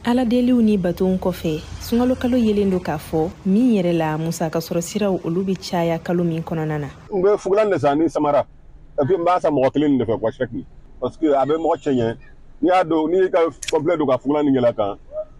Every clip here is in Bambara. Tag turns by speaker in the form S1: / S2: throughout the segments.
S1: Ala deliw ni batonw kɔfɛ, sunkalo kalo yelen don k'a fɔ min yɛrɛ la musaka sɔrɔ siraw olu bɛ caya kalo min kɔnɔna na.
S2: N bɛ fugulan de san ni samara, et puis n b'a san mɔgɔ kelen de fɛ quoi, chaque, parce que a bɛ mɔgɔ cɛ ɲɛ. N'i y'a don, n'i ka complet don ka fugulan nin yɛlɛ kan,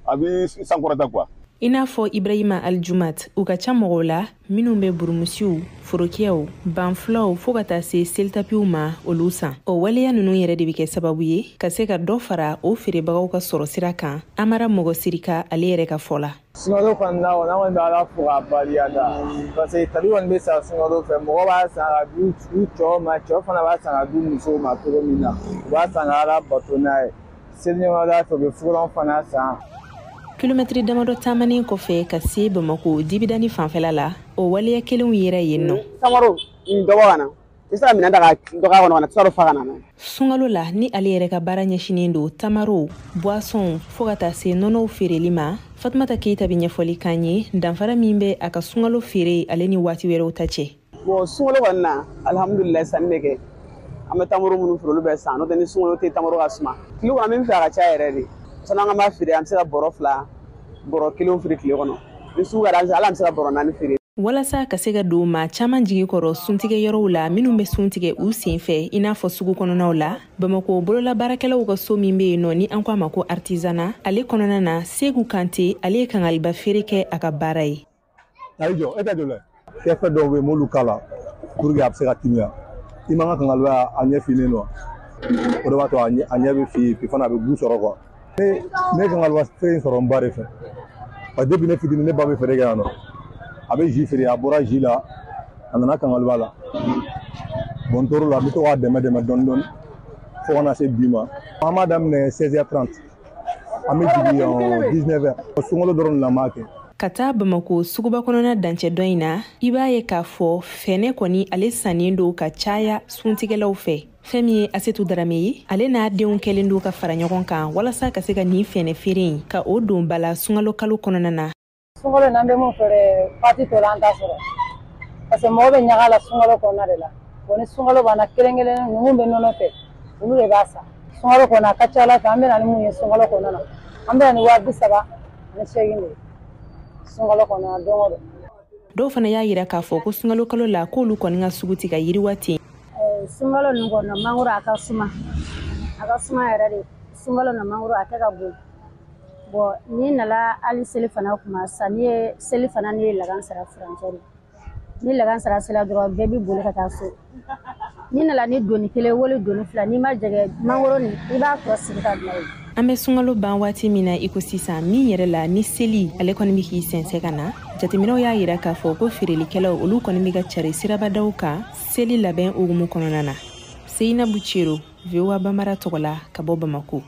S2: a b'i sankɔrɔta quoi.
S1: I n'a fɔ Ibrahima Aljumat, u ka ca mɔgɔw la minnu bɛ burumusiw, forokiyɛw, banfulaw fɔɔ ka taa se selitapiw ma olu san. O waleya ninnu yɛrɛ de bɛ kɛ sababu ye ka se ka dɔ fara o feerebagaw ka sɔrɔ sira kan. Amara Mɔgɔsirika ale yɛrɛ ka fɔ la.
S3: Sunkalo kɔni na, kɔni an kɔni bɛ Ala fo k'a barika da, parce que tabi kɔni bɛ san sunkalo fɛ. Mɔgɔ b'a san ka di u cɛw ma, cɛw fana b'a san ka di musow ma cogo min na, u b'a san ka Ala bato n'a ye. Seli ɲɔgɔnda fɛ, u bɛ fugulan fana san.
S1: Kilomɛtiri damadɔ taamanen kɔfɛ ka se Bamako dibidani fanfɛla la, o waleya kelenw yera yen nɔ.
S4: Samaro dɔgɔ ka na, i bɛ se ka minɛn ta ka dɔ k'a kɔnɔ ka na, tɛ fa ka na.
S1: Sunkalo la, ni ale yɛrɛ ka baara ɲɛsinnen don tamarow, boissonw fɔɔ ka taa se nɔnɔw feereli ma, Fatumata Keyita bɛ ɲɛfɔli k'an ye danfara min bɛ a ka sunkalo feere ale ni waati wɛrɛw ta cɛ.
S4: Bon, sunkalo kɔni na, alihamudulilayi, sanni bɛ kɛ. An bɛ tamaro minnu feere, olu bɛ san. N'o tɛ, ni sunkalo tɛ, tamaro ka suma. Tile kɔnɔ, an bɛ min fɛ, a ka ca yɛrɛ de. Sani an b'a feere, an bɛ se ka bɔrɔ 2, bɔrɔ 1 feere tile kɔnɔ. Ni sugu ka di, hali an bɛ se ka bɔrɔ 4 feere.
S1: Walasa ka se ka don maa caman jigi kɔrɔ suntigɛ yɔrɔw la minnu bɛ sun tigɛ u sen fɛ, i n'a fɔ sugu kɔnɔnaw la, Bamako bololabaarakɛlaw ka so min bɛ yen nɔ ni an ko a ma ko artisanat, ale kɔnɔna na, Segu Kante ale ye kangaliba feere kɛ a ka baara ye.
S2: Ayi, jɔ e ta jɔ lɛ kɛfɛ dɔw bɛ yen, m'olu k'a la pour que a bɛ se ka timiya. I man ka kangaliba a ɲɛ finnen don, o de b'a to a ɲɛ bɛ fin, puis fana a bɛ goût sɔrɔ quoi. Ne kangaliba feere in sɔrɔ n ba de fɛ, parce que depuis ne fitinin, ne ba bɛ feere kɛ yan nɔ. A bɛ jus feere, a bɔra jus la, a nana kangaliba la. Bon, n tor'o la, n bɛ to k'a dɛmɛ dɛmɛ dɔɔni dɔɔni fo ka na se bi ma. An b'a daminɛ 16h30, an bɛ jigin 19h. Sunkalo dɔrɔn de la n b'a kɛ.
S1: Ka taa Bamako suguba kɔnɔna dancɛ dɔ in na, i b'a ye k'a fɔ fɛnɛ kɔni ale sannen don ka caya suntigɛlaw fɛ. Fɛn min ye Asetu Darame ye, ale n'a denw kɛlen don ka fara ɲɔgɔn kan walasa ka se ka nin fɛnɛ feere in ka o don bala sunkalo kalo kɔnɔna na.
S5: Sunkalo n'an bɛ mun feere, waati tɔ la an t'a sɔrɔ, parce que mɔgɔ bɛ ɲaga la sunkalo kɔnɔna de la. Bon, ni sunkalo banna, kelen kelen ninnu bɛ nɔnɔ fɛ, olu de b'a san sunkalo kɔnɔ. A ka ca Ala fɛ, an bɛ na ni mun ye sunkalo kɔnɔna na, an bɛ na ni 38,000 de ye sunkalo kɔnɔna don o don.
S1: Dɔw fana y'a yira k'a fɔ ko sunkalo kalo la, k'olu kɔni ka sugu ti ka yiriwa ten.
S6: Sunkalo ninnu kɔnɔ, mangoro a ka suma, a ka suma yɛrɛ de. Sunkalo na, mangoro a tɛ ka bon. Bon, n'i nana hali seli fana kuma, sanni ye seli fana ni ye lagansara furancɛ de. Ni lagansara sera dɔrɔn, bɛɛ b'i boli ka taa so. N'i nana ni doni kelen wali doni fila, n'i ma jɛgɛ mangoro nin, i b'a tɔ sigi ka bila yen.
S1: An bɛ sunkalo ban waati min na i ko sisan, min yɛrɛ la ni seli ale kɔni bɛ k'i sɛnsɛn ka na, jateminɛw y'a yira k'a fɔ ko feerelikɛlaw olu kɔni bɛ ka cari sirabadaw kan seli labɛn hukumu kɔnɔna na. Seyinabu Cero, VOA Bambara tɔgɔ la ka bɔ Bamako.